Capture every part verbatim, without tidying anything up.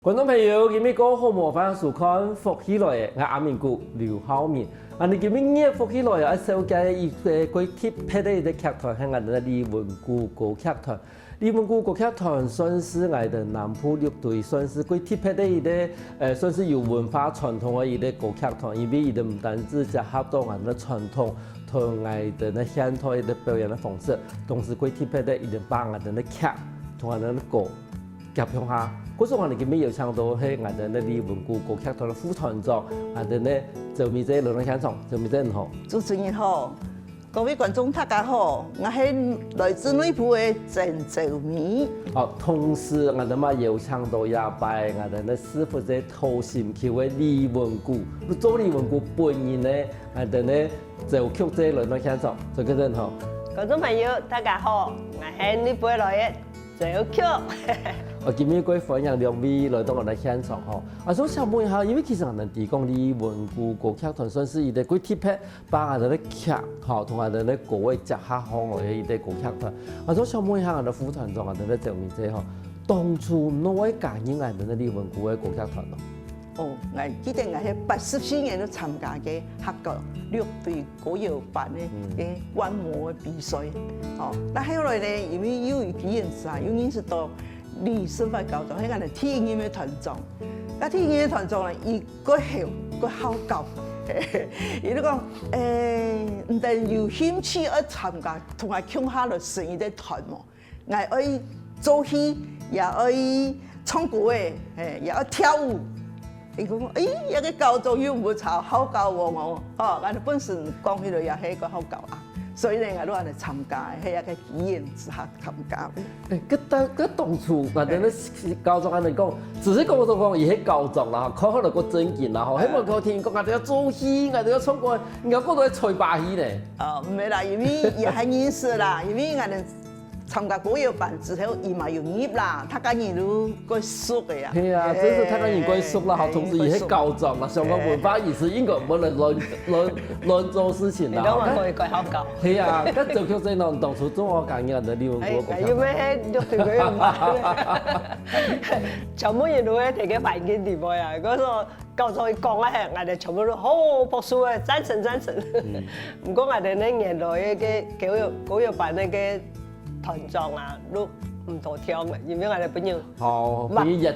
觀眾朋友，今晡日過好無？歡迎收看《福氣來了》，𠊎阿明哥劉浩明。啊，你今晡日《福氣來了》愛紹介一個過特別个一個劇團，係𠊎等个李文牯歌劇團。李文牯歌劇團算係𠊎等南部六堆算係過特別个一個，呃，算係有文化傳統个一個歌劇團，因為佢等毋單止結合到𠊎等个傳統，同𠊎等个現代个表演个方式，同時過特別个，佢等把𠊎等个劇同𠊎等个歌 結合下。故所𠊎等今晡日邀請到係𠊎等个李文牯歌劇團个副團長，𠊎等个周美姐來到現場。周美姐你好。主持人好，各位觀眾大家好，𠊎係來自內埔个曾周美。好，同時𠊎等嘛邀請到這擺𠊎等个師傅个陶心球个李文牯，做李文牯本人个𠊎等个 周菊姐來到現場。周菊姐你好。觀眾朋友，大家好，𠊎係日本來个周菊。哦，今晡日過歡迎兩位來到𠊎等現場吼。啊，想請問一下，因為其實𠊎等知講李文牯歌劇團算係一個過特別，把𠊎等个劇吼，同𠊎等个歌个結合起來个一個歌劇團。啊，想請問一下𠊎等个副團長，𠊎等个周美姐吼，當初仰會加入𠊎等个李文牯个歌劇團呢？ 哦，𠊎記得𠊎係八十四年就參加个客家六堆歌謠班个个觀摩个比賽。哦，該後來呢，因為有一個機緣啊，又認識到李世發校長，係𠊎等第一任个團長。該第一任个團長呢，佢過後過好搞，佢就講，誒，你等有興趣愛參加，同𠊎共下來成一個團無？ 𠊎愛做戲，也愛唱歌仔，嘿，也愛跳舞。佢講，誒，這個校長又毋錯，好教我哦，吼，𠊎本身講起來也係一個好教啊，所以呢，𠊎就恁樣參加，係一個機緣之下參加。誒，該當該當初𠊎等个校長恁樣講，只係講做講，佢係校長啦，吼，看起來較正經啦，吼，希望佢聽講，𠊎等愛做戲，𠊎等愛唱歌，人家講到在吹把戲呢。哦，毋係啦，因為也還認識啦，因為𠊎等 參加歌謠班之後，佢嘛有入啦，大家人都較熟个啊。係啊，真係大家人較熟啦，吼，同時佢係校長啦，相關文化意識應該毋會亂亂亂做事情啦。你都嘛可以改好搞。係啊，該周菊姐呢，當初做我感覺的李文牯个歌謠班。哎，因為係六堆个嘛，全部人都會在該環境裡背啊。我說 校長一講啊，嘿，𠊎等全部都好拍手个，贊成贊成。毋過𠊎等該原來个歌謠歌謠班个團長啊，都毋多聽个，因為𠊎等分人哦，分人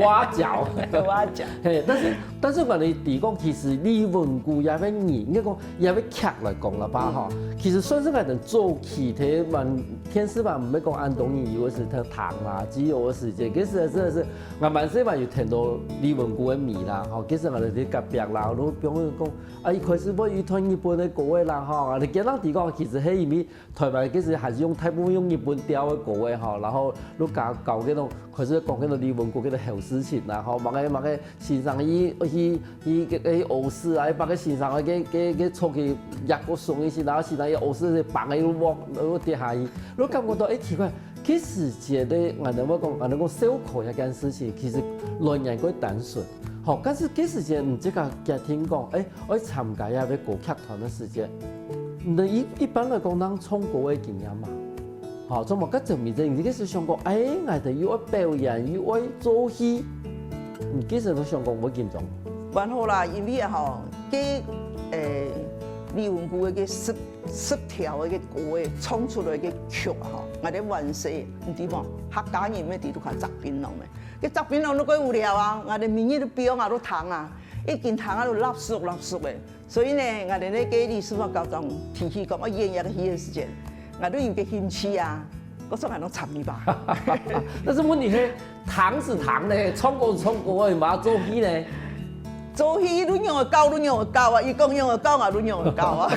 挖走，挖角，挖角。嘿，但是但是𠊎等知講，其實李文牯這個人，應該講這個劇來講了吧，吼，其實算係𠊎等早期个嘛，電視嘛，毋係講恁多人有个時聽啦，只有个時間，其實真的是 𠊎蠻細嘛有聽到李文牯个名啦，吼，其實𠊎就在隔壁啦，就比如講，啊，一開始會有一段日本个歌仔啦，吼，啊，你今日知講，其實係因為台灣其實還係用大部分用日本調个歌仔，吼，然後就搞搞該種，開始講該種李文牯該種好事情啦，吼，麼个麼个先生去去去去去屙屎啊，麼个先生去去去坐去壓過松一些，然後先生去屙屎，嘭个落落跌下去，就感覺到，誒，奇怪， 該時節个，𠊎等會講，𠊎等講燒烤這件事情，其實來源較單純。吼，但是該時節你自家決定講，誒，愛參加這個歌劇團个時節，你一一般來講，人唱歌个經驗嘛，吼，做麼个周美姐，你該時想講，誒，𠊎等又愛表演，又愛做戲，你該時都想講會緊張。還好啦，因為吼，該誒李文牯个該十 十條个歌仔唱出來个曲吼，𠊎兜還細，你知無？客家人乜知道較摘檳榔咩？該摘檳榔都蓋無聊啊，𠊎兜每日都表啊，都聽啊，一邊聽啊都納熟納熟个。所以呢，𠊎兜該个李世發校長提起講，愛演這個戲个時間，𠊎都有個興趣啊，我說𠊎都參與吧。但是問題係， 聽是聽呢，唱歌是唱歌，為麼个做戲呢？做戲都仰會搞，都仰會搞啊！佢講仰會搞啊，都仰會搞啊！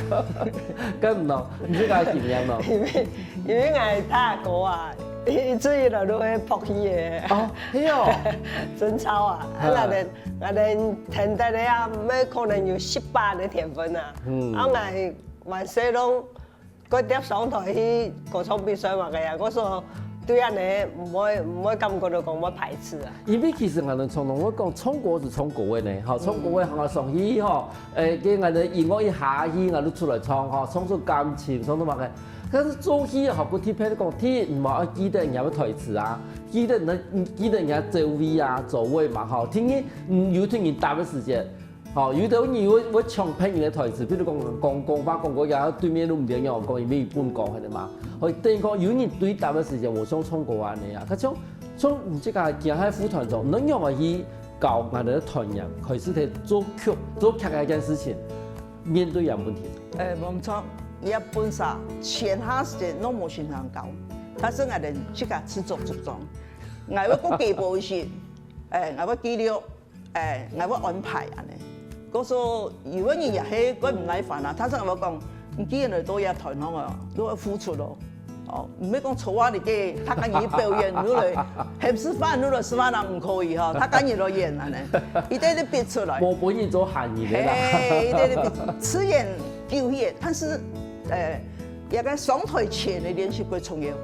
該毋咯，你自家經驗咯？因為因為𠊎大哥啊，一直以來都會拍戲个。哦，係哦。真操啊！啊，嗯。𠊎兜𠊎兜天生个啊，乜可能有十八个天分啊。嗯。啊，𠊎還細攏 過貼上台去歌唱比賽嘛个呀，我說對恁呢毋會毋會感覺到講會排斥啊。因為其實𠊎兜常常會講，唱歌是唱歌个呢，吼，唱歌个行啊上去吼，誒，該𠊎兜音樂一下去，𠊎兜出來唱吼，唱出感情，唱出麼个。但是做戲个效果特別講，第一，你嘛愛記得人家个台詞啊，記得人，記得人家座位啊、座位嘛，吼。第二，嗯，有兜人答个時節，吼，有兜人會，會搶別人个台詞，比如講，講，講話講過，然後對面都毋知仰講，因為本講个嘛。吼，等於講有人對答个時節，無像唱歌恁樣啊。佢像，像你這個今下副團長，你仰般去教𠊎兜團員，開始在做劇，做劇个一件事情，面對這問題？ 呃，無錯，這本身閒下時間攏無先生教，但是𠊎兜自家自作主張。𠊎會過幾步一些，哎，𠊎會記錄，哎，𠊎會安排恁樣。故所有个人也係會毋耐煩啊，但是𠊎會講，你既然來到這團項啊，你愛付出咯。哦，毋係講坐啊你个，逐個人去表演，你來喊食飯，你來食飯啊，毋可以吼，逐個人來演恁樣，一定得逼出來。無分你做閒人个啦。嘿，一定得逼出，自然 有些，但是，呃，這個上台前个練習較重要。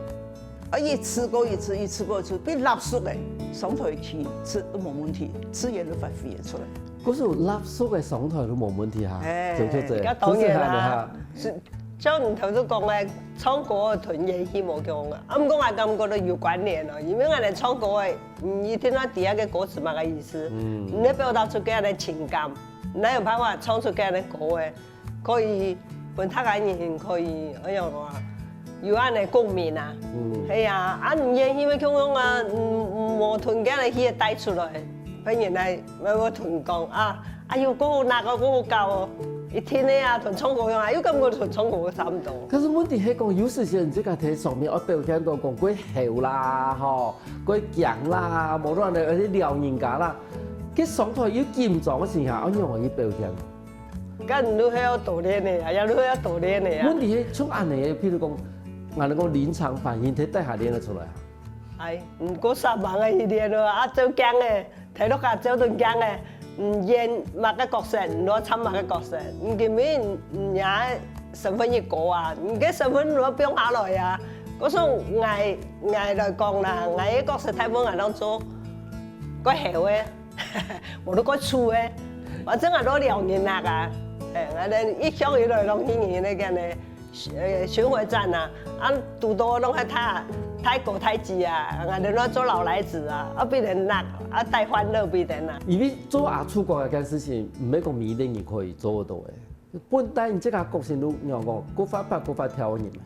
啊，一次過一次，一次過一次，變垃圾个，上台去一次都無問題，自然就發揮得出來。可是有垃圾个上台都無問題哈，哎，對不對？該當然啦。不是哈。是，像你頭先講个，唱歌个同演戲無共啊。啊，毋過𠊎感覺都有關聯咯，因為𠊎兜唱歌个，嗯，一定要知該个歌詞麼个意思，嗯，你要表達出該个情感，你才有辦法唱出該个歌个。 可以分大家人可以，哎呀，有恁个共鳴啊。嗯。係啊，啊，你演戲个共樣啊，嗯，無同樣个戲帶出來，別人來，會，會同講啊，哎喲，過好那個，過好搞哦，一聽个啊，同唱歌樣啊，又感覺同唱歌差毋多。可是問題係講，有時間自家在上面愛表現到講過姣啦，吼，過強啦，無論係撩人家啦，佢上台有緊張个時候，愛仰般去表現？ 該你都係要多練个啊，也都係要多練个啊。問題係像恁樣，譬如講，𠊎兜講臨場反應，在底下練得出來啊？哎，毋過煞猛个去練咯，啊，照鏡个，睇落去照等鏡个，嗯，演麼个角色，你愛唱麼个角色，你根本你也身份一個啊，你个身份你愛放下來啊。故所𠊎，𠊎來講啦，𠊎个角色大部分𠊎當做過姣个。 無都過處个，反正𠊎都撩人啊，哎，𠊎兜一向以來攏去人个該个，呃，巡迴展啊，啊，堵到攏係大，大哥大姊啊，𠊎兜攏做老來子啊，啊，分人鬧，啊，帶歡樂分人啊。因為做阿楚哥這件事情，毋係講每個人可以做得到个。 本來你這個個性都仰講，骨發白骨發跳个人嘛。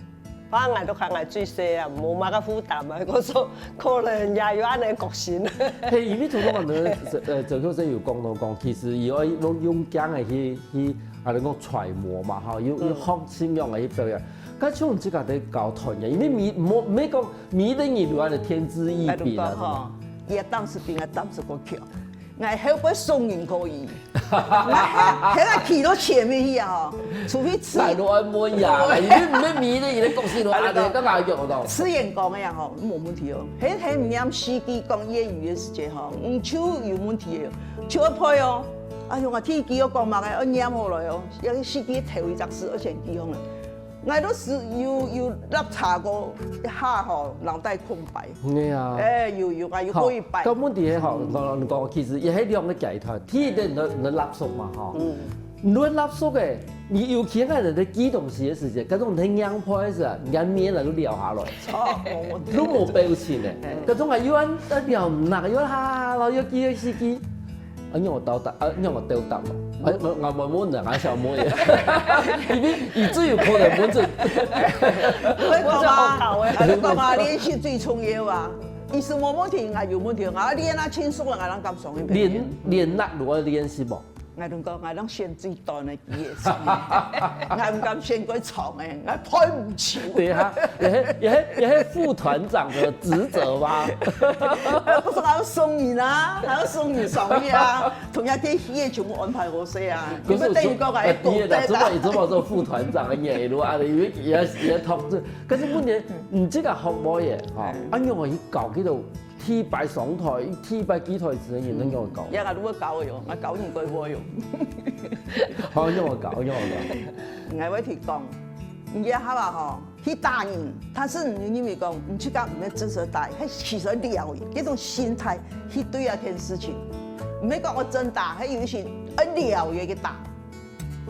反正𠊎都看𠊎最細啊，無麼个負擔啊，故所可能也有恁个個性。係，因為頭先𠊎兜，呃，周先生有講到講，其實佢愛用，用鏡个去，去，啊，你講揣摩嘛，吼，有，有學習仰个去表演。該像你這個在教團員，因為每，無，毋係講每個人有恁个天資異禀啊，𠊎都講吼，也當時比𠊎當時過強。 𠊎後背送人可以，𠊎還，還愛企到前面去啊吼，除非自，大陸愛問呀，你毋係迷的，你的個性咯，啊，你剛剛有講到。自然講个呀吼，無問題哦。還，還毋念四句講諺語个時節吼，嗯，就有問題个，就愛背哦。哎喲，𠊎第一句要講麼个，要念好來哦，要四句頭一隻字，而且記好來。 𠊎都係有，有落差過一下吼，腦袋空白。係啊。哎，有，有啊，有過一擺。好，該問題係吼，嗯。講，講，其實也係兩個階段。第一個，你，你垃圾嘛，吼。嗯。你垃圾个，你尤其係你在記東西个時節，該種你硬背个時候，你个面啊都撩下來。哦，我，我，你無表情个，哎。該種啊，又愛，愛撩哪，又愛哈，然後又記个時機。 啊，讓我倒答，啊，讓我倒答嘛。哎，我，我問問人家小妹，因為你最有可能問這。我講啊，我講啊，練習最重要啊。意思無問題，𠊎有問題，𠊎練啊，輕鬆了，𠊎人敢上去練，練那如何練習無？𠊎同講，𠊎人選最短个。 也是，𠊎毋敢選過長个，𠊎配毋住。對啊，也係，也係，也係副團長的職責吧。不是還要送人啊，還要送人上去啊，同樣電梯也全部安排好勢啊。可是你們等於講還有狗帶啊。你怎麼，你怎麼做副團長的？也如啊，因為也，也同志，可是問題，你這個好無耶？哈，哎。啊，因為我一搞這種 第一擺上台，第一擺記台詞个人，你仰會教？也，𠊎都會教个喲，𠊎教你過會喲。好，仰會教，仰會教。𠊎會提講，你這下啊吼，去打人，但是你認為講，你自家毋係真實打，係其實撩人，這種心態去對啊件事情，毋係講𠊎真打，還有一些愛撩人去打。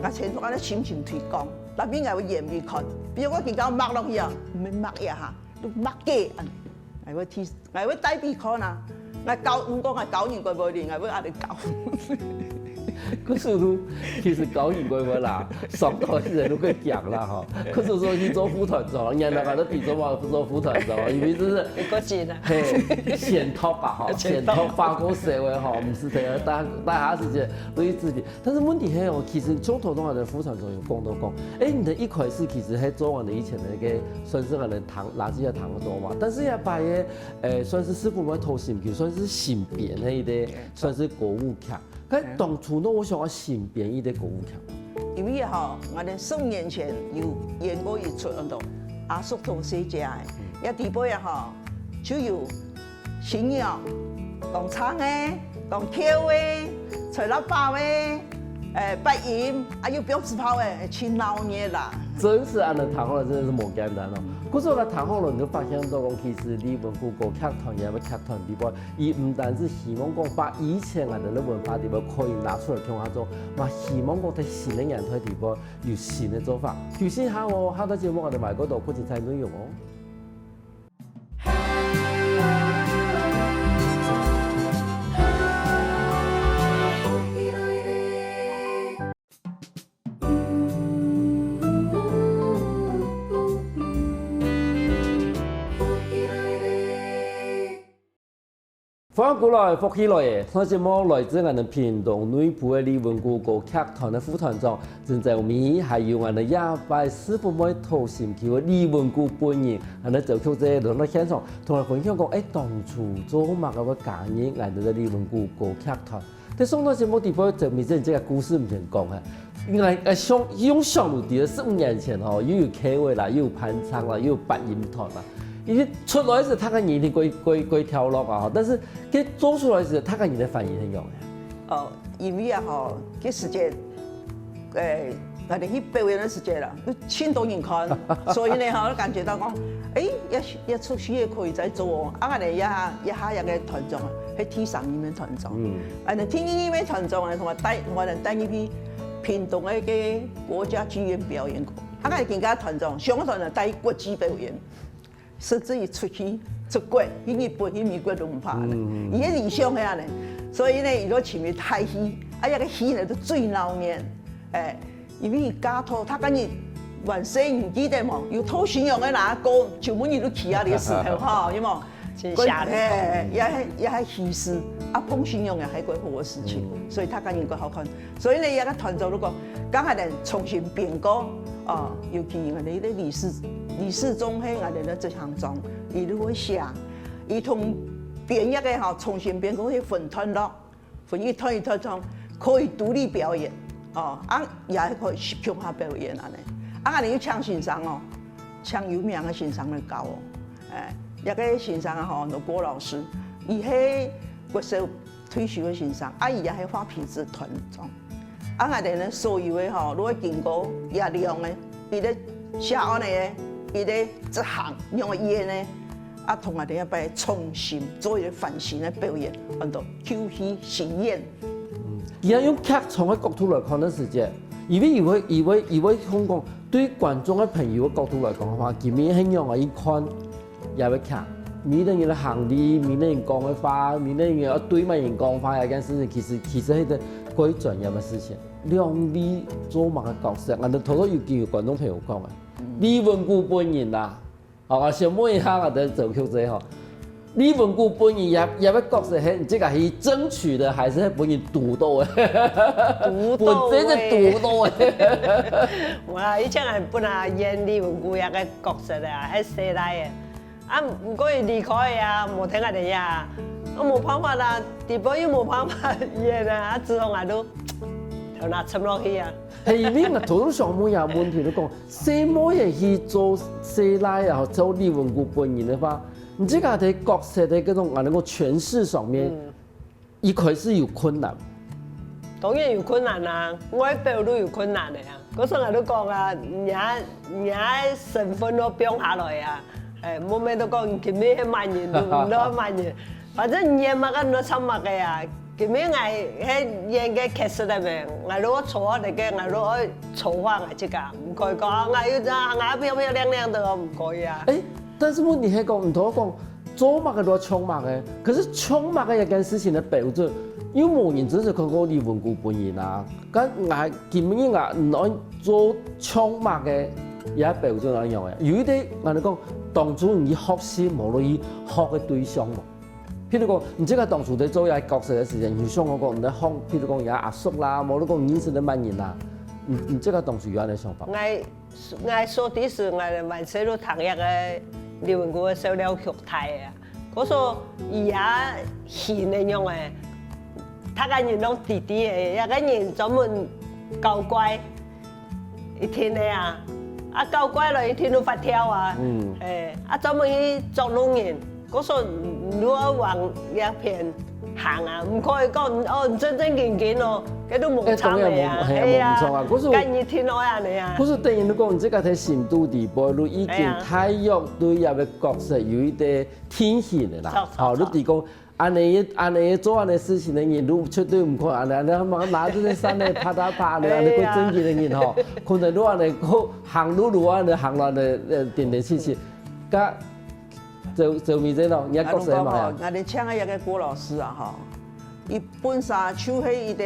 𠊎常常恁樣心情推廣，但係𠊎會演俾你看，比如講佢教抹落去啊，毋免抹一下，就抹个恁樣。𠊎會提，𠊎會帶佢看啊。𠊎教，毋過𠊎教人个無理，𠊎會恁樣教。可是都其實教人个無啦，上到一人都會講啦哈。可是說你做副團長，人家都比做嘛做副團長，因為就是你過緊啊。嘿，先頭吧哈，先頭發过社会哈，毋是这样，大大家是这样，都是自己。但是问题还有，其实从头到尾的副团长有讲到讲，哎，你的一开始其实还做完了以前的那个，算是可能糖垃圾的糖多嘛，但是也把也，呃，算是师傅们偷心，就算是新编那一个，算是歌舞剧。但当初呢，我想要新编一个歌舞剧。因为吼，我哋十五年前有演过一出安到阿叔同小姐个，也底背啊吼，就有新娘讲唱个，讲跳个，吹喇叭个，诶，八音，啊有标志炮个，真闹热啦。真是安尼谈好了，真的是无简单哦。可是我谈好了，你就发现到讲，其实李文谷歌剧团也个剧团里边，伊毋单是希望讲把以前啊的文化里边可以拿出来共下做，嘛希望讲在新的年代里边有新的做法。休息一下哦，下个节目我们买个多，不止才内容哦。欢迎过来，福气来耶！上节目来自俺们屏东内埔的李文谷歌剧团的副团长， 陈昭美，还有俺个夜拜师傅妹讨心臼个李文谷本人，俺个赵菊姐来到现场，同俺分享讲，哎，当初做么个个加入俺个李文谷歌剧团？在上段节目底部，赵美姐这个故事毋曾讲啊。应该，呃，想用想到底十五年前吼，又有K V啦，又有伴唱啦，又有八音团啦。因为出来是大家人一定过过过跳落啊，但是佢做出来是大家人的反应很勇的。哦，因为啊吼，个时间 诶，𠊎兜去表演个時節啦，有盡多人看，所以呢，吼，感覺到講，誒，也也出戲也可以再做哦。啊，𠊎兜也也下一个團長啊，係第三任个團長。嗯。啊，第二任个團長啊，同𠊎帶，同𠊎兜帶入去屏東个个國家劇院表演過。啊，𠊎今个團長，上个團長帶國際表演。 甚至於出去出國，去日本、去美國都毋怕呢。佢个理想係恁呢，所以呢，佢都尋个大戲，啊，這个戲呢都最鬧熱，誒，因為佢嫁討，大家人還細，你記得無？有討新娘个啦，哥，全部人都企啊，這个時候吼，有無？真嚇人。嘿，也係也係喜事，啊，捧新娘也係過好个事情，所以大家人過好看。 所以呢，這个團長如果講𠊎兜重新編過，哦，尤其𠊎兜个理事，理事長係𠊎兜个執行長，佢就會寫，佢同編劇个吼重新編過去分段落，分一段一段段可以獨立表演，哦，啊也可以共下表演恁呢。啊，𠊎兜又請先生哦，請有名个先生來教哦，誒，這个先生啊吼，郭老師，佢係國小 退休个先生，啊，佢也係畫皮子團長。啊，𠊎兜呢所有个吼，如果經過這兩个，佢个寫案个，佢个執行兩个演个，啊，同𠊎兜一擺重新做一个翻新个表演，安到舊戲新演。佢也用劇場个角度來看个時節，因為佢會佢會佢會通講，對觀眾个朋友个角度來講个話，佢乜係仰仔去看 也會看，每個人个行為，每個人講个話，每個人要對麼人講話，這件事情其實其實係一個過專業个事情。兩位做麼个角色？𠊎兜頭頭有經有觀眾朋友講啊，李文谷本人啦，好啊，先問一下𠊎兜周局長吼，李文谷本人這這個角色係你自家去爭取的，還是係本人堵到的？堵到的。本身係堵到的。無啦，以前還本來演李文谷這個角色的啊，係細賴的。 啊，毋過佢離開啊，無聽𠊎兜呀，啊無辦法啦，底背又無辦法演啊，啊只好𠊎兜頭那沉落去啊。係，你若頭先想問呀問題，你講細妹仔去做細賴啊，做李文谷本人个話，你自家在角色的這種啊，能夠詮釋上面，一開始有困難。當然有困難啊，外表都有困難的啊。 該時𠊎都講啊，若若身份都放下來啊，誒，無咩都講今日係麼人，都毋知麼人，反正你演麼个，你都唱麼个啊。今日𠊎係演个角色个咩，𠊎如果錯个，𠊎如果錯話，𠊎自家毋可以講，啊，𠊎又，啊，𠊎漂漂亮亮个，毋可以啊。哎，但是問題係講，毋通講做麼个都要像麼个，可是像麼个這件事情个標準，又無人真實看過李文牯本人啊。該𠊎今日啊，毋愛做像麼个，也標準恁樣个。有一點，𠊎講，當初你學習，無論你學个對象無？ 譬如講，你自家當初在做這角色个時間，你有想過講，你在學，譬如講，你阿叔啦，無論講認識个麼人啦，你，你自家當初有恁樣想法？𠊎，𠊎所知時，𠊎還細路聽這个李文牯个笑料劇大个啊。故所，佢也形个樣个，大家人攏知知个，這个人專門搞怪， 一定个啊，啊，搞怪了一定都發跳啊。嗯。哎，啊，專門去捉弄人，故所你愛往這片行啊，毋可以講，哦，你正正經經哦，該都無錯个啊，哎，當然無，嘿啊，嘿啊，無錯啊。故所，該你聽到啊，你啊。故所等於你講，你自家在心肚底背，你已經，哎呀，大約對這个角色有一點定型个啦。著，著，好，你著。知講， 恁樣个，恁樣个做恁樣个事情个人，都絕對毋可能恁樣，恁樣拿，拿這个扇仔啪嗒啪，恁樣，恁樣過正經个人吼，可能都恁樣過行路路恁樣行來的，呃，點點滴滴。該周，周美珍哦，你个角色係麼个啊？𠊎同你講吼，𠊎等請个這个郭老師啊吼，佢本身就係一个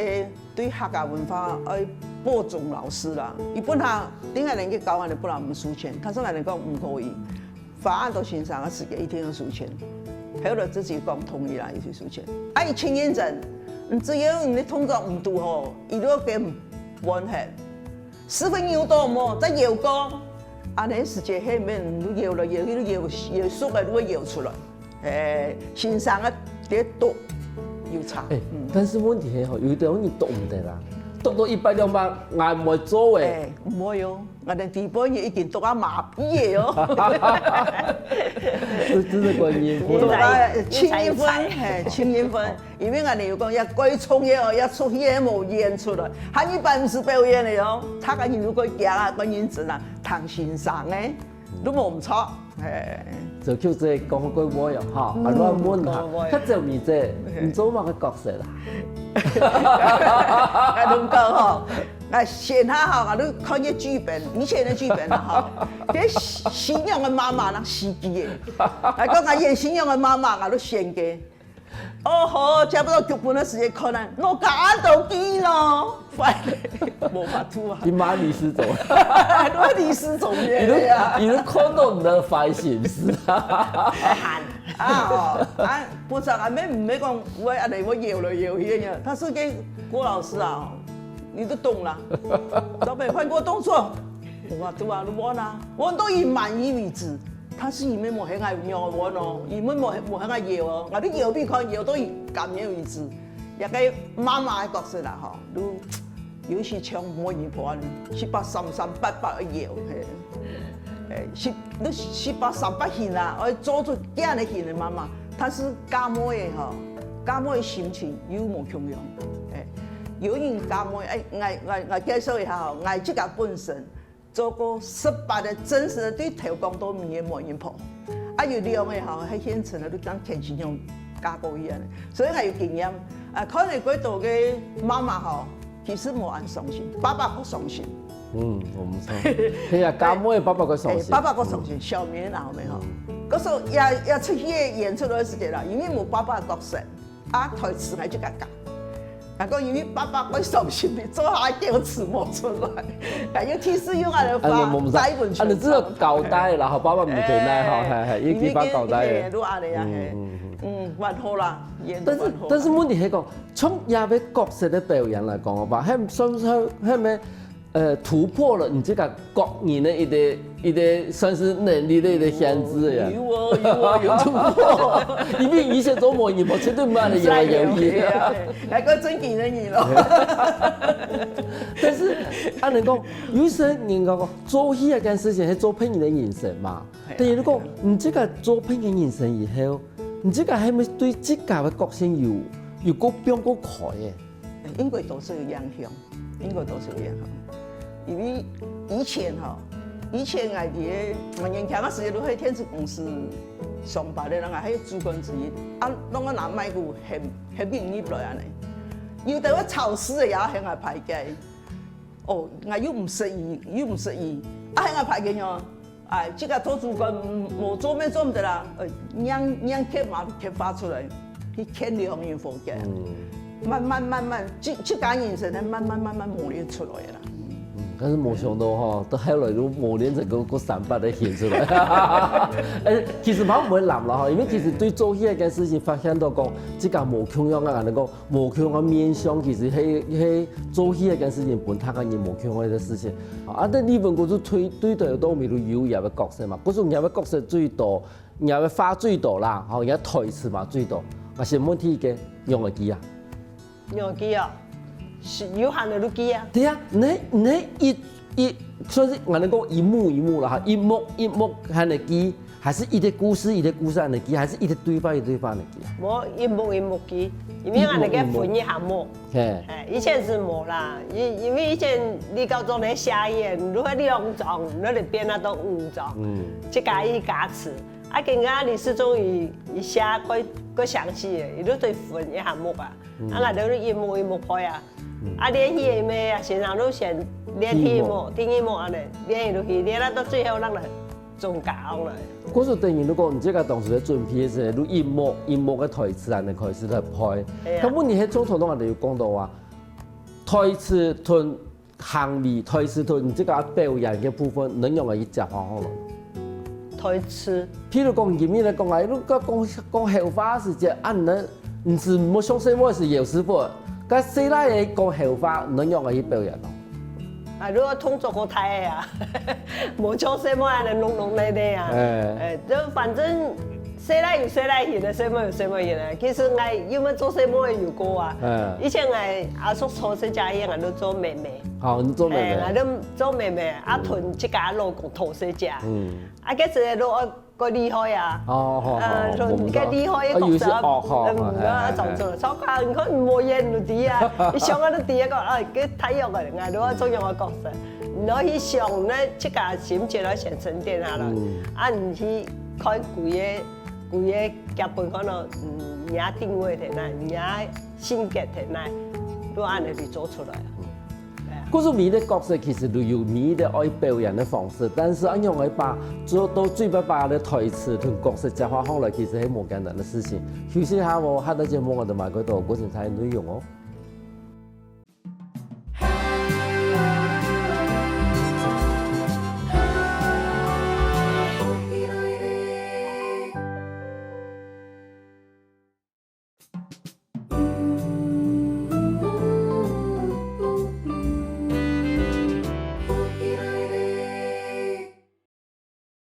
對客家文化愛播種老師啦。佢本來，頂下人去教，𠊎等本來毋收錢，但是𠊎等講毋可以。 法案到先生个時間一定要收錢，後來自己講同意啦，一定收錢。啊，佢盡認真，只要你个動作毋對吼，佢就會分你換。屎朏扭到無，再搖過，恁樣時間係毋係你搖了搖，搖，搖熟了就會搖出來。欸，先生个這毒有差。欸，嗯。但是問題係吼，有兜人毒毋得啦，毒到一擺兩擺，𠊎毋會做欸。欸，毋會哦。 𠊎等底背人已經毒到麻痺了哦。這，這是觀音分。毒到盡陰份，嘿，盡陰份。因為𠊎等有講，也該重要哦，也出去也無演出來，還一般毋係表演个哦。大家人都該驚啊，該認真啊，聽先生个，都無毋著，嘿。這就係講過無用哈，嗯，啊，亂問哈。講過無用。較周美珍，嘿。你做麼个角色啦？𠊎同你講吼， 𠊎先下吼，𠊎就看个劇本，以前个劇本啦吼，這新娘个媽媽呢，死機个。𠊎講𠊎演新娘个媽媽，𠊎就選个。哦吼，接不到劇本个時間看啊，我講恁多句咯，壞了，無法度啊。你媽你是怎麼？我你是怎麼你都，樣呀？你都看到你的壞心思啊？啊，哦，啊，不是啊，沒，沒講，我恁樣，我搖來搖去个，他是跟郭老師啊， 你都懂啦。老闆換過動作，我都啊，你換啊，換到佢滿意為止。但是佢乜無喊𠊎仰換哦，佢乜無，無喊𠊎搖哦，𠊎都搖分佢看，搖到佢甘願為止。這个媽媽个角色啦，吼，都有時像媒人婆恁樣，七八三三八八个搖，嘿。欸，七，你七八三八型啊，愛做出恁樣个型个媽媽，但是家妹个吼，家妹个心情又無共樣。欸， 有人家妹，欸，𠊎，𠊎，𠊎介紹一下吼，𠊎自家本身做過十八个真實个對頭講到尾个媒人婆，啊，有兩个吼，係現成个，都當天神樣嫁過去个，所以𠊎有經驗。啊，看了幾多个媽媽吼，其實無恁傷心，爸爸較傷心。嗯，我們上，對啊，家妹爸爸較傷心。欸，爸爸較傷心，小棉袄个吼。嗯。可是也，也出去演出个時間啦，因為無爸爸个角色， 啊，台詞𠊎就講講。𠊎講因為爸爸會傷心，你做下叫詞無出來。𠊎用提示用𠊎个話，啊，你，我們知道。再一本啊，你這個交代啦，吼，爸爸毋在那，吼，欸，嘿，嘿，因為佢，佢交代个。嘿，都恁樣啊，嘿。嗯，嗯，嗯。嗯，還好啦，演得還好啦。但是，但是問題係講，從這个角色个表演來講个話，還算是，還沒 呃，突破了你這個個人个一個，一個算是能力个一個限制呀。有哦，有哦，有突破。因為以前做媒人婆絕對毋會有，有，有，有。還過正經个人咯。但是，恁樣講，有時人家講，做戲這件事情係做別人个人生嘛。嘿啊。等於講，你這個做別人个人生以後，你這個還沒對自家个個性有，有過變過開个。應該都係有影響。 應該都係恁樣。因為以前吼，以前𠊎在，𠊎年輕个時節都在電視公司上班个人啊，係主管之一，啊，攏愛拿麥克喊，喊人入來恁呢。有兜會吵事个也喊𠊎排解。哦，𠊎又毋識伊，又毋識伊，啊，喊𠊎排解哦。哎，這个做主管，無做咩做毋得啦，呃，讓，讓客嘛客話出來，去勸兩人和解。慢慢慢慢，這，這个人生呢，慢慢慢慢磨練出來个啦。 嗯，但是無想到吼，到後來都磨練成个，个三八个現出來。哎，其實嘛毋會難啦吼，因為其實對做戲這件事情發現到講，自家無共樣啊，恁樣講無共樣个面向，其實係，係做戲這件事情本身个人無共樣个事情。啊，但李文哥就對，對待到尾都有佢个角色嘛，故所佢个角色最多，佢个話最多啦，吼，佢个台詞嘛最多。啊，先問第一个，仰會記啊？ 仰會記哦，係有閒个就記啊。對啊，你，你一，一，算是𠊎等講一幕一幕啦哈，一幕一幕還會記，還是一個故事一個故事還會記，還是一個對話一個對話還會記啊？無，一幕一幕記，因為𠊎等个分一下幕。一幕一幕。嘿。哎，以前係無啦，因，因為以前李高中咧寫个，如果兩張，你就變到五張，嗯。自家去加詞。啊，今个李世忠佢，佢寫較，較詳細个，佢就對分一下幕啊。 啊，𠊎兜就一幕一幕開啊。啊，連戲个咩啊，先生就先連第一幕，第二幕恁呢，連落去，連到最後，正來總結上來。故所等於如果你這个當時在準備个時候，就一幕一幕个台詞恁呢開始來背。係啊。該問題係中途攏有講到啊，台詞同 行為，台詞同你這个表演个部分，你仰般去接好好了？台詞。譬如講，今日來講啊，如果講，講後話个時節，啊，你，你係無像細妹係姚師傅，該細倈仔講後話，你仰般去表演咯？啊，如果動作過大个啊，無像細妹恁樣弄弄咧咧啊。哎。哎，就反正 細倈有細倈型个，細妹有細妹型个。其實𠊎又無做細妹有過啊。嗯。以前𠊎阿叔坐細姐，𠊎都做妹妹。好，你做妹妹。哎，𠊎都做妹妹，啊，同自家老公討細姐。嗯。啊，該時都愛，較厲害啊。哦，好，好，呃，好，同較厲害个角色，啊，有一些，哦，好，嗯，好，哎，哎，哎。要裝出來。超過，你看無演就知啊，你想啊都知啊，講，哎，該太陽个，𠊎都愛做樣个角色。你要去想呢，自家心情要先沉澱下來。嗯。啊，你去看幾个 佢个劇本可能，嗯，你个定位在哪，你个性格在哪，都恁樣去做出來啊。嗯。對啊。故所每一個角色其實都有每一個愛表演个方式，但是恁樣愛把做到最尾把个台詞同角色接好好來，其實係無簡單个事情。休息下哦，下個節目𠊎兜還過多過精彩个內容哦。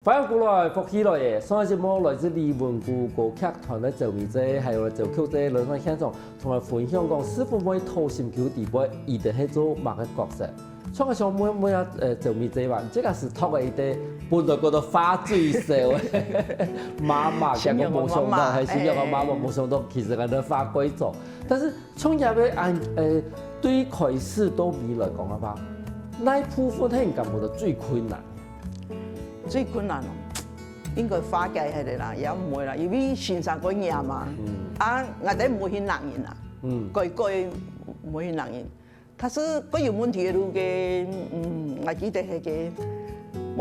歡迎過來，福氣來了！上一節目來自李文牯歌劇團个周美姐，還有周曲姐來到現場，同𠊎分享講師傅妹討心臼底背，佢等係做麼个角色。像𠊎想問，問下，呃，周美姐吧，這個係讀个一個本來覺得話最少个媽媽，結果無想到，係新娘个媽媽，無想到其實佢个話過多。但是創業个，呃，對於開始到尾來講个話，哪部分係你感覺到最困難？ 最困難哦，應該化解下來啦，也毋會啦，因為先生過嚴嘛。嗯。啊，𠊎兜毋會去鬧人啊。嗯。該，該毋會去鬧人。但是過有問題个路个，嗯，𠊎記得該個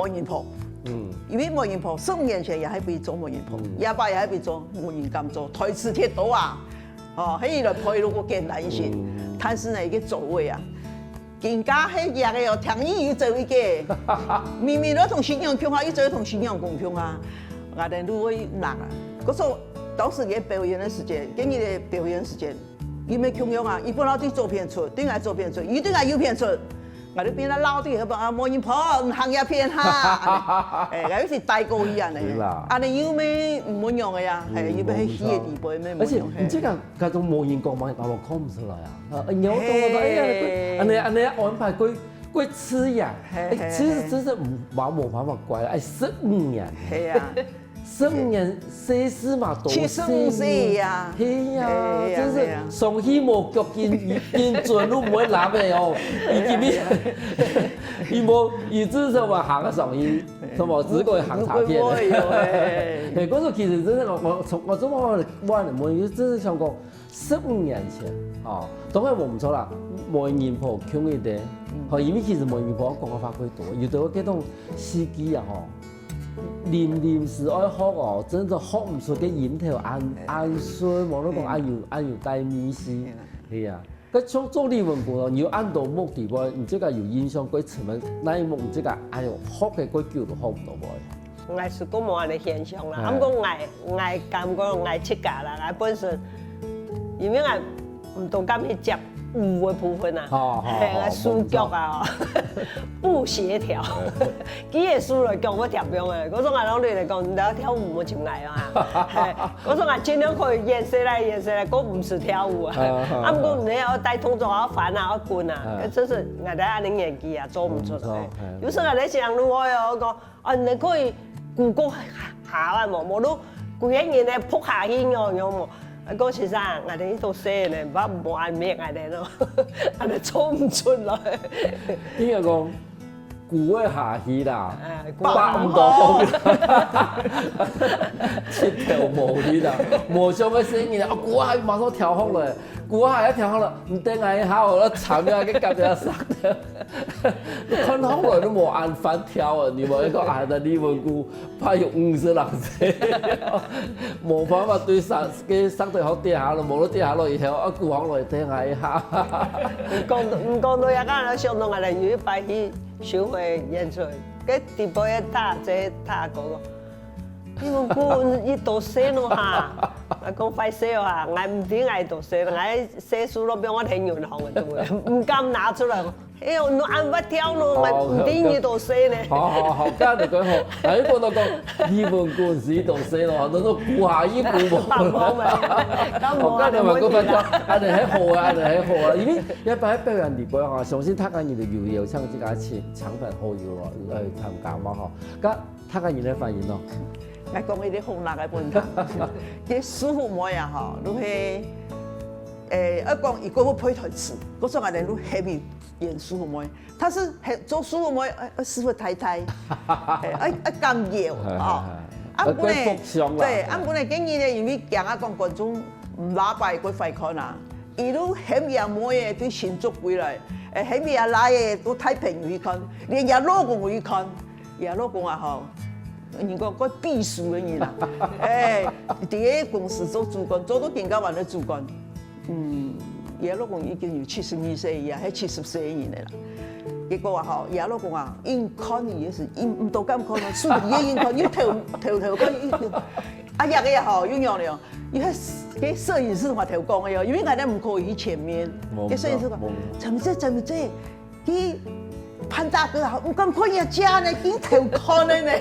媒人婆。嗯。因為媒人婆十五年前也還會做媒人婆，嗯。這擺也還會做，無人敢做，台詞忒多啊。哦，係來配路較簡單一些。嗯。但是呢，一個座位啊， 今下係贏个哦，聽日又走一個。明明都同新娘共下，又走同新娘公共下，𠊎兜都會鬧啊。可是當時个表演个時間，跟你个表演時間，又無共樣啊。佢本來對左片出，對𠊎左片出，佢對𠊎右片出，𠊎就變到老底，好不好？啊，媒人婆，你行這片哈。哎，𠊎又係帶過去恁呢。係啦。恁呢又無，無樣个呀，嘿，嗯，又無去个地步，無樣。而且你這個，該種媒人公嘛，把我看毋出來啊。 呃，你要懂我說，哎呀，嘿。恁呢，恁呢安排過，過自然。嘿，哎，嘿，其實真是無，無辦法怪了，哎，十五年。嘿呀。十五年，歲數嘛，都七十五歲呀。嘿呀，嘿呀，真是，嘿呀。上戲無腳筋，筋準都毋會爛个哦。嘿呀，你今日，嘿呀。你無，你至少嘛行个上戲。什麼只會行查片的。會會有欸。嘿，可是其實真的，我我從我這麼晚的問，就真是想講，十五年前，哦，當然我毋錯啦，每人婆共一點，吼，因為其實每人婆講个話會多，有的會這種司機啊，吼，臨臨時愛學哦，真的學毋出个音頭，恁恁順，無論講恁有恁有帶味緒，係啊。 該像做李文牯哦，你有恁多目的啵？你這個有印象過深个，哪一目你這個哎喲，學个過久都學毋到啵？𠊎係講無恁个現象啦，哎啊毋過𠊎𠊎感覺𠊎自家啦，𠊎本身因為𠊎毋當敢去接舞个部分啊，好好好嘿，𠊎手腳啊，不協調，佢个手來腳我跳毋樣个，我說𠊎老弟來講，你要跳舞我就來啊，嘿，我說𠊎盡量可以演戲來演戲來，我毋識跳舞啊，啊啊啊毋過你要帶動作啊，翻啊，要滾啊啊，真是𠊎在恁个年紀啊，做毋出做毋出來嘿。有時候𠊎在想，如果有講 啊，你可以跍過下啊無？無就歸个人呢仆下去哦，有無？啊，講先生，𠊎等都細呢，毋無恁明𠊎等咯，恁个做毋出來。應該講，跍个下去啦，哎，放毋到風啦，七頭無力啦，無像个細人啊，跍下去馬上跳好了，跍下去跳好了，你等𠊎一下，我要慘了，跟隔壁上的。 你看好了都無恁翻跳啊！你無一個啊，在李文牯，怕有五十人歲，無辦法對上个上頭好跌下了，無了跌下了以後，啊，跍行來跌下一下。你講你講到也剛才想到𠊎有一擺去巡迴演出，該底背个大姐大哥講，你們顧一多歲了哈，啊，講壞勢啊，𠊎毋知𠊎多歲了，𠊎歲數都比我還年輕个，對不對？毋敢拿出來。 哎喲，你恁會跳咯，哦毋知你多歲呢。好好好，該你講好，哎，講到講，李文牯係多歲咯，都係跍下去跍無。放空嘛，敢無啊？我跟你們講，無問題啦。恁樣係好啊，恁樣係好啊，因為一般表演裡背哈，相信大家人都有有像這個請請朋好友咯，呃，參加嘛哈，該大家人个反應咯。來講一個好拿个問題，這師傅妹啊吼，就係，誒，愛講一個會背台詞，我說恁樣就係演師傅妹。 但是係做師傅妹，愛愛師傅太太，哎，愛愛感謝哦。啊，毋過呢，愛福相啦。對，啊，毋過呢，今日呢，因為驚啊，講觀眾毋拉擺過快看啊，一路喊阿妹个對新竹歸來，誒，喊阿倈个到大朋友去看，連阿老公去看，阿老公啊吼，人講過避暑个人啊，哎，佇个公司做主管，做到今个還係主管。 嗯，佢老公已經有七十二歲，也係七十歲个人了啦。結果啊吼，佢老公啊，硬看佢也是硬毋都敢看啊，手機也硬看，又偷偷偷看，又又，啊，這個也好，又仰了，因為該攝影師同佢偷講个喲，因為𠊎等毋可以去前面，無該攝影師講無，怎麼這怎麼這，佢潘大哥啊，毋敢看人家呢，緊偷看个呢。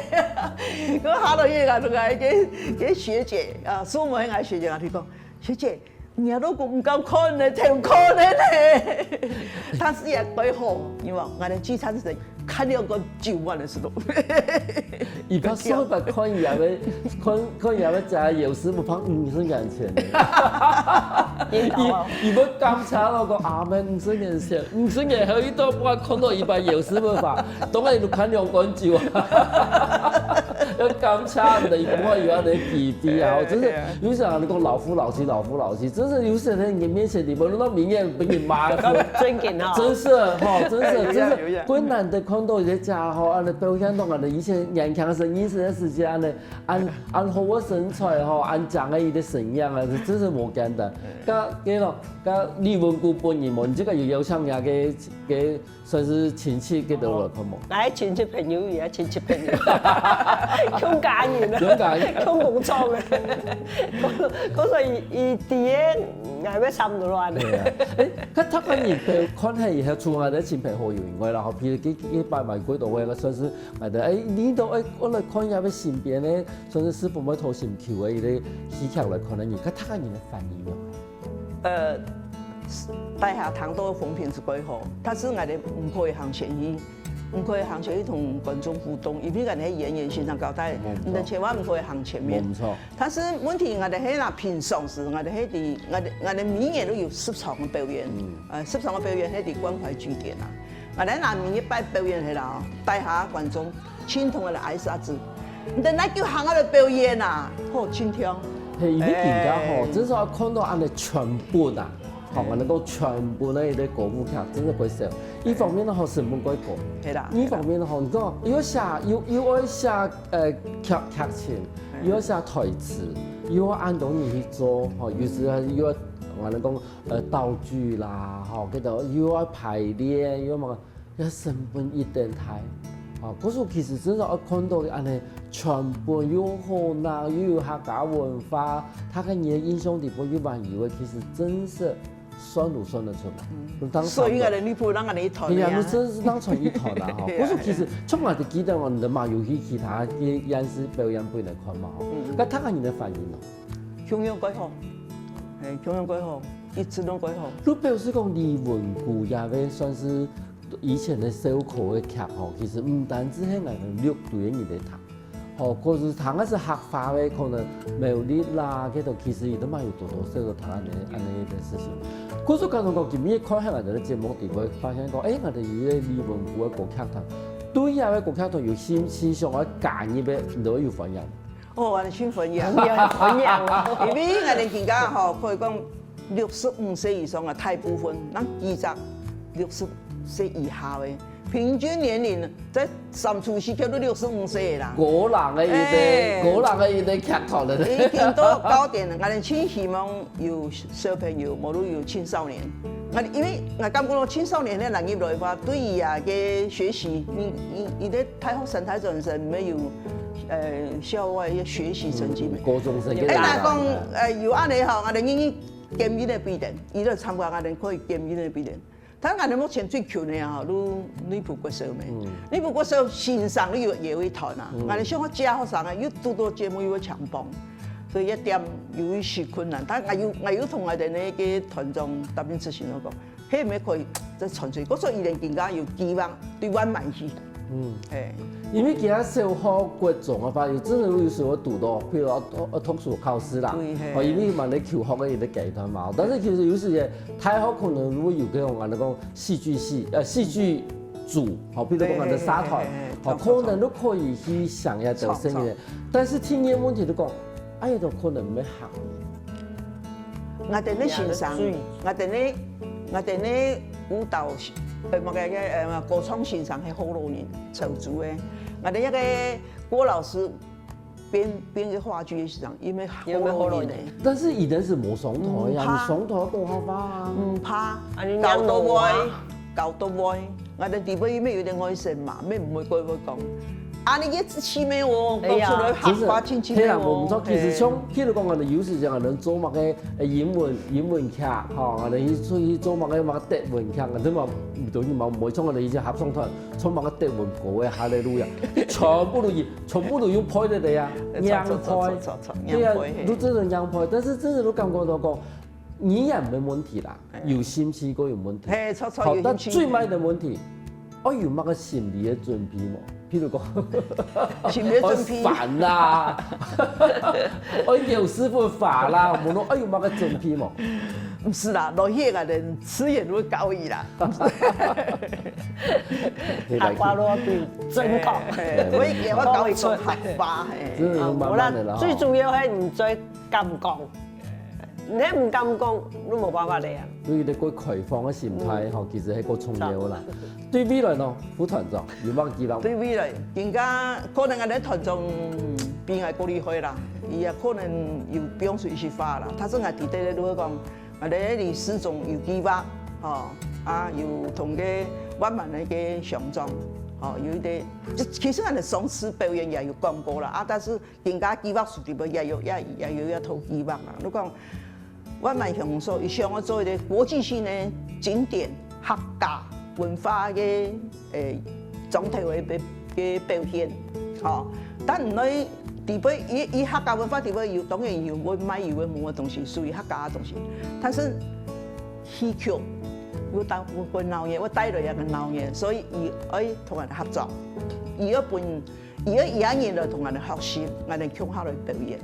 我下落去啊，同佢个个學姐啊，師傅妹个學姐啊，佢講，學姐。 你老公毋敢看呢，偷看呢呢。但是也還好，因為𠊎等聚餐係看了个九萬个時候。佢怕上一擺看佢个，看看佢个家有時毋怕五十年前。引導啊。佢佢會感謝咯，講阿妹五十年前，五十年後一到半看到佢擺有時無法，當然就看兩罐酒啊。要感謝你，毋會有恁个記憶啊，真是有時候你講老夫老妻，老夫老妻，真是有時候在你面前，你無論到明年被你罵。正經哈。真是哈，真是有影真是，有影真難得看到一個家伙，恁个表現到恁个以前年輕時、二十个時間恁个，恁恁好个身材吼，恁靚个一個身樣啊，真是無簡單。該該咯，該李文牯本人無，你這個有邀請人家个个算是親戚个都來看無？來親戚朋友也親戚朋友，共家人啊，共家人共工廠个，講所以佢佢第一，𠊎要差不多亂。對啊，誒，該大家人陪看係以後，除了在親朋好友以外啦，吼，譬如佢佢擺滿幾多位个，算是買的，誒，你都誒，我來看一下身邊个，算是師傅妹討心臼个一個戲劇來看个人，該大家人个反應呢？呃，大家聽到風評係蓋好，但是𠊎等毋可以行前去，毋可以行前去同觀眾互動，因為𠊎等係演員先生交代，無錯你等千萬毋可以行前面。無錯。但是問題𠊎等係啦，平常時𠊎等係佇𠊎等𠊎等每年都有十場个表演，呃，十場个表演係佇關懷據點啊。𠊎等啦每一擺表演係啦，大家觀眾青铜个矮子，你等來就行下來表演啊，好，青铜。嘿，因為今天吼，哎。真是要看到恁呢全本啊，吼，嗯。恁呢講全本个一个歌舞劇，真的會少。一方面呢，吼，成本過高。係啦。一方面呢，吼，你講又要寫，又，又要寫，呃，劇，劇情，嗯。又要寫台詞，又要恁多人去做，吼，有時候又要，恁呢講，呃，道具啦，吼，這个又要排練，又要麼个 也成本一定大。啊，故所其實真正愛看到恁呢，全本又好鬧，又有客家文化，大家人个印象裡背又還有个，其實真實算都算得出來。嗯。就當所以啊，你不讓人一團的呀。哎呀，你真是當成一團啦，吼。對啊。故所其實，從來就記得哦，你的嘛有去其他个演示表演分人看嘛，吼。嗯。該大家人的反應呢？共樣蓋好，哎，共樣蓋好，一直都蓋好。就表示講，李文谷也會算是 以前个笑科个劇吼，其實毋單止係𠊎等六堆个人來讀，吼，可是讀个係客話个，可能苗栗啦，該兜其實佢都嘛有多多少少讀恁呢，恁呢个事情。故所講到講，今日看下𠊎等个節目，就會發現講，誒，𠊎等有一个李文谷个歌劇團，對這个歌劇團有心，心想愛加入个，你都有歡迎。哦，𠊎等盡歡迎。歡迎，歡迎哦。因為𠊎等今下吼，可以講 六十五歲以上个大部分，咱幾隻六十歲以下个，平均年齡在三十歲就到六十五歲啦。高齡个一个，哎。高齡个一个劇團了。已經到高點了，𠊎等盡希望有小朋友，無論有青少年。𠊎，因為𠊎感覺到青少年个人入來个話，對於啊个學習，你，你，你的大學生、大專生沒有，呃，校外个學習成績沒。嗯，高中生个哎，啦。若講，呃，有恁呢吼，𠊎等願意 檢驗个比例，佢就參加𠊎等可以檢驗个比例。但𠊎等目前最近个啊，就內埔國小咩，嗯。內埔國小先生都有也有一團啊，嗯。𠊎等想要教學生啊，又堵到節目又會搶幫，所以一點有一些困難。但𠊎有，𠊎有同𠊎等个團長答應執行講，嘿，毋可以再傳出去。我說佢等更加有希望對外賣去。 嗯。嘿。因為其他小學、國中个話，有真的有時候堵到，譬如要，要通識考試啦，對，嘿。哦，因為嘛，你求學个一个階段嘛。但是其實有時間，大學可能如果有个，𠊎等講戲劇系，呃，戲劇組，吼，比如講𠊎等社團，嘿，嘿，嘿，嘿，吼，可能都可以去想一下這个事情。但是第二个問題就講，哎呀，都可能毋會行。 𠊎等个先生，𠊎等个，𠊎等个舞蹈，呃，麼个，呃，歌唱先生係學老人，潮州个。𠊎等一个郭老師編，編个話劇个先生，因為學老人呢。因為學老人。但是佢等係無上台呀，嗯，怕。你上台講客話啊。毋怕，恁樣搞到會，仰無啊？搞到會。 𠊎等底背乜有點外省嘛，乜毋會過會講。啊，你也知氣咩哦，哎呀。講出來客話親切咩哦。其實啦，無毋著，其實像，嘿。譬如講，𠊎等有時間，𠊎等做麼个，呃，英文，英文劇，吼，𠊎等去出去做麼个，麼个德文劇，𠊎等嘛，毋對嘛，毋會像𠊎等以前合唱團，唱麼个德文歌个哈利路亞，全部都係，全部都用背个呀，硬背。著，著，著，著，著，對啊，硬背，嘿。都真个硬背，但是真个都感覺到講，語言个問題啦。 有興趣過有問題。嘿，著，著，好，有興趣。但最尾个問題，愛有麼个心理个準備無？譬如講，心理準備。愛煩啦，愛有師傅煩啦，無論愛有麼个準備無？毋係啦，落去个人自然會教佢啦。客話落去，真講。嘿，嘿，我一定會教佢講客話，嘿。真的慢慢的啦，啊，無啦，吼。最主要係你最敢講。 你毋敢講，你無辦法个啊。對於這个開放个心態，嗯。吼，其實係个重要啦。著。對未來呢，副團長有麼个期望？對未來，更加可能𠊎个團長比𠊎較厲害啦，佢也可能有放手一些話啦。但是𠊎知得咧，如果講，𠊎个理事長有計劃，吼，啊，有同个萬巒个个鄉長，吼，有一个，其實𠊎个上次表演也有講過啦，啊，但是 更加計劃書裡背也有，也，也有一套計劃啊。你講，萬巒鄉公所，佢想要做一个國際性个經典客家文化个，誒，莊頭个表，个表現，吼。但毋過裡背，佢，佢客家文化裡背有，當然有會賣有會無个東西，屬於客家个東西。但是戲曲又帶，會鬧熱，會帶來一个鬧熱，所以佢愛同𠊎等合作，佢愛分 佢个，佢个人來同𠊎等學習，𠊎等共下來表演。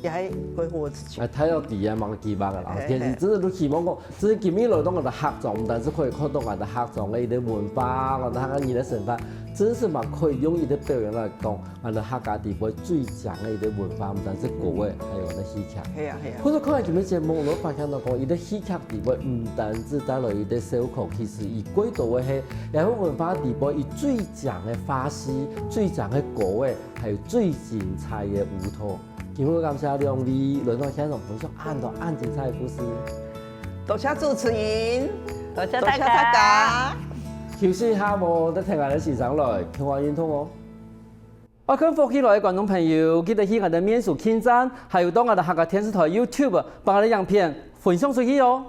也還規劃个事情。哎，大家知啊，吂期望个啦。嘿其實真正都希望講，真正今日來到𠊎兜客庄，毋單淨可以看到𠊎兜客庄个一個文化，𠊎兜客家人个生活，真正嘛可以用一個表演來講，𠊎兜客家地位最強个一個文化，毋單淨歌仔，還有𠊎兜戲劇。係啊係啊。或者看今日節目，𠊎發現到講，一個戲劇地位毋單淨帶來一個笑科，其實佢過多个係，也係文化地位佢最強个話戲、最強个歌仔，還有最精彩个舞蹈。 今日感謝兩位來到現場分享恁多恁精彩个故事。多謝主持人，多謝多謝大大家。家。休息一下無，再聽𠊎兜先生來，平安運動哦。愛看福氣來个觀眾朋友，記得去𠊎兜面書網站，還有到𠊎兜客家電視台YouTube，幫𠊎兜影片分享出去哦。